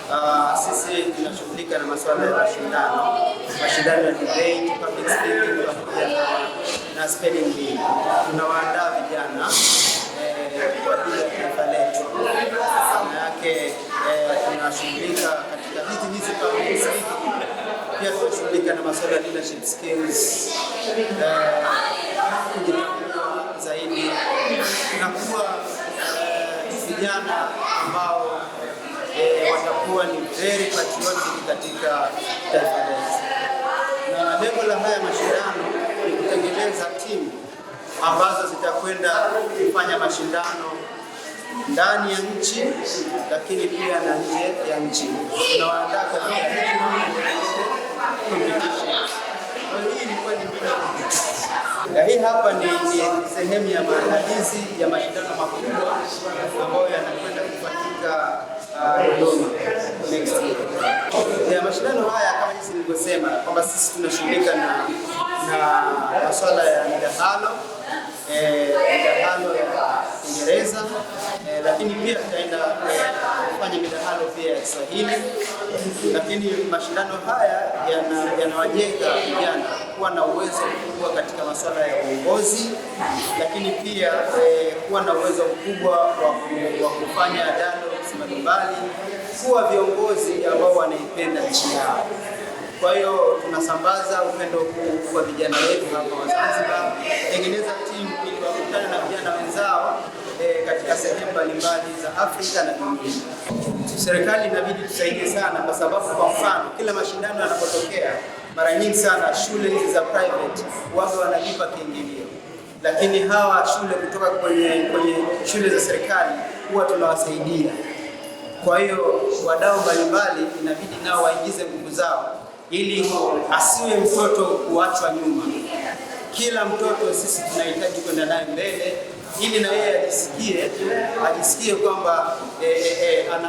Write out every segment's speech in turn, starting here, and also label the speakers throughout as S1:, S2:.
S1: Sisi tunashughulika na masuala ya mashindano, mashindano ya debate, public speaking pamoja na spelling bee. Tunawaandaa vijana kwa ajili ya taifa letu. Maana yake tunashughulika katika hizi public speaking, pia tunashughulika na masuala ya leadership skills, kujitambua zaidi na kuwa vijana ambao watakuwa ni very patriotic katika taifa letu. Na lengo la haya mashindano ni kutengeneza timu ambazo zitakwenda kufanya mashindano ndani ya nchi, lakini pia na nje ya nchi. Tunawaandaa katika regional competition. Kwa hiyo hii ilikuwa ni mbinu ya competition. Na hii hapa ni sehemu ya maandalizi ya mashindano makubwa ambayo yanakwenda kufanyika Dodoma next year. Ya mashindano haya, kama jinsi nilivyosema kwamba sisi tunashughulika na masuala ya midahalo ya Kiingereza, lakini pia tutaenda kufanya midahalo pia ya Kiswahili, lakini mashindano haya yanawajenga vijana kuwa na uwezo mkubwa katika masuala ya uongozi, lakini pia kuwa na uwezo mkubwa wa kufanya dialogues mbalimbali, kuwa viongozi ambao wanaipenda nchi yao. Kwa hiyo tunasambaza upendo huu kwa vijana wetu hapa wa Zanzibar, tengeneza timu ili wakutane na vijana wenzao katika sehemu mbalimbali za Afrika na dunia. Serikali inabidi tusaidie sana, kwa sababu kwa mfano kila mashindano yanapotokea, mara nyingi sana shule hizi za private waga wanalipa kiingilio, lakini hawa shule kutoka kwenye shule za serikali huwa tunawasaidia. Kwa hiyo wadau mbalimbali inabidi nao waingize nguvu zao ili asiwe mtoto kuachwa nyuma. Kila mtoto sisi tunahitaji kwenda naye mbele ili na yeye ajisikie kwamba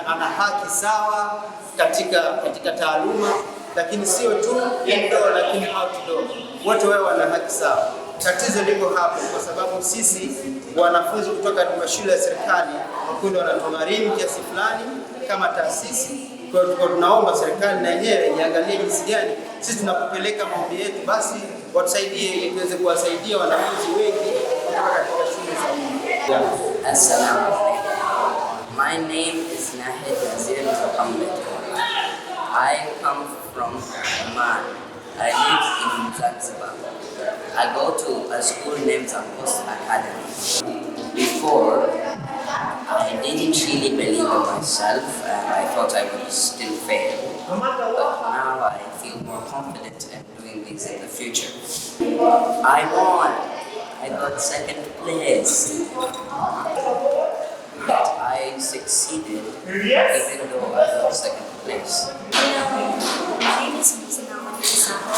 S1: ana haki sawa katika taaluma, lakini sio tu indoor, lakini outdoor, wote wao wana haki sawa. Tatizo liko hapo kwa sababu sisi wanafunzi kutoka mashule ya serikali wakwenda wanatugharimu kiasi fulani kama taasisi. Kwa hiyo tunaomba serikali na yenyewe iangalie jinsi gani sisi tunapopeleka maombi yetu, basi watusaidie ili tuweze kuwasaidia wanafunzi wengi kutoka katika shule za umma.
S2: Assalamu alaikum. My name is Nahid Nazir Muhammad. I come from Oman. I live in Zanzibar. I go to a school named Zampost Academy. Before, I didn't really believe in myself and I thought I would still fail. But now I feel more confident in doing things in the future. I won! I got second place. But I succeeded even though I got second place.
S3: Hello, my name is Musina Saho. I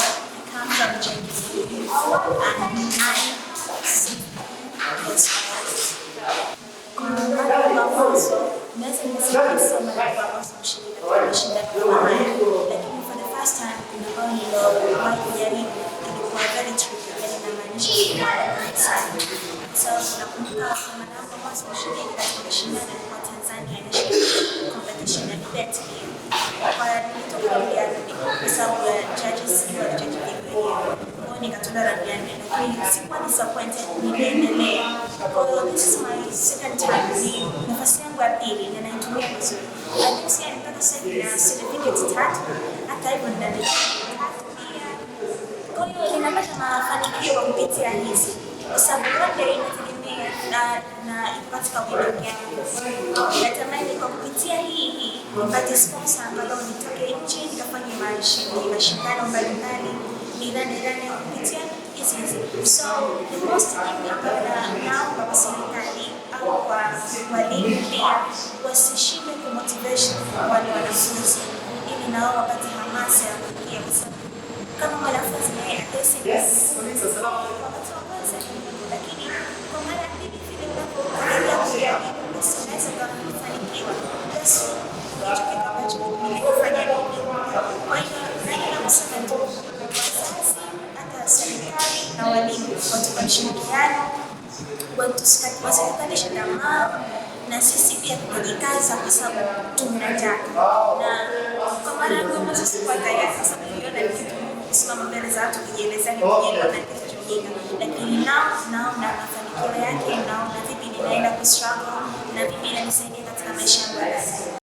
S3: come from JKU and I'm kwa mara ya mwanzo naweza nisema sio mara ya kwanza kushiriki katika mashindano kama haya, lakini for the first time ambayo niliwahi kujaribu ilikuwa very tricky, yani namaanisha ilikuwa ngumu sana. So nakumbuka kwa mara yangu ya mwanzo kushiriki katika mashindano ilikuwa Tanzania inashiriki competition ya debate pia. Kwa nilitoka raundi ya nne kwa sababu ya judges walijaji wenyewe. Kwa hiyo nikatoka raundi ya nne, lakini sikuwa disappointed, niliendelea. Kwa hiyo this is my second time, ni nafasi yangu ya pili na naitumia vizuri. I think sasa mpaka sasa hivi na certificate tatu, hata hivyo nina tatu pia. Kwa hiyo ninapata mafanikio kwa kupitia hizi, kwa sababu one day inategemea na iko katika window yangu. Natamani kwa kupitia hii nipate sponsor angalau nitoke nje nikafanye mashindano mbalimbali nirani kupitia hizi hizi. So the most thing ambayo naomba kwa serikali au kwa walimu pia wasishinde kumotivation wale wanafunzi ili nao wapate hamasa ya kuingia, kwa sababu kama mwanafunzi naye atesi wakati wa kwanza ni ngumu, lakini kwa mara ya pili vile unapoendelea kujaribu, basi unaweza ukafanikiwa. Basi hicho kitu ambacho nimekifanya mimi. Kwa hiyo naenda kusema tu wazazi, hata serikali na walimu watupe ushirikiano, wasitukatishe tamaa. Na sisi pia tutajikaza kwa sababu tunataka. Na kwa mara yangu ya mwanzo sikuwa tayari, kwa sababu niliona ni kitu ngumu kusimama mbele za watu kujielezea, niliona ni kitu cha ujinga, lakini now naona mafanikio yake, naona vipi ninaenda kustruggle na vipi inanisaidia katika maisha yangu ya baadaye.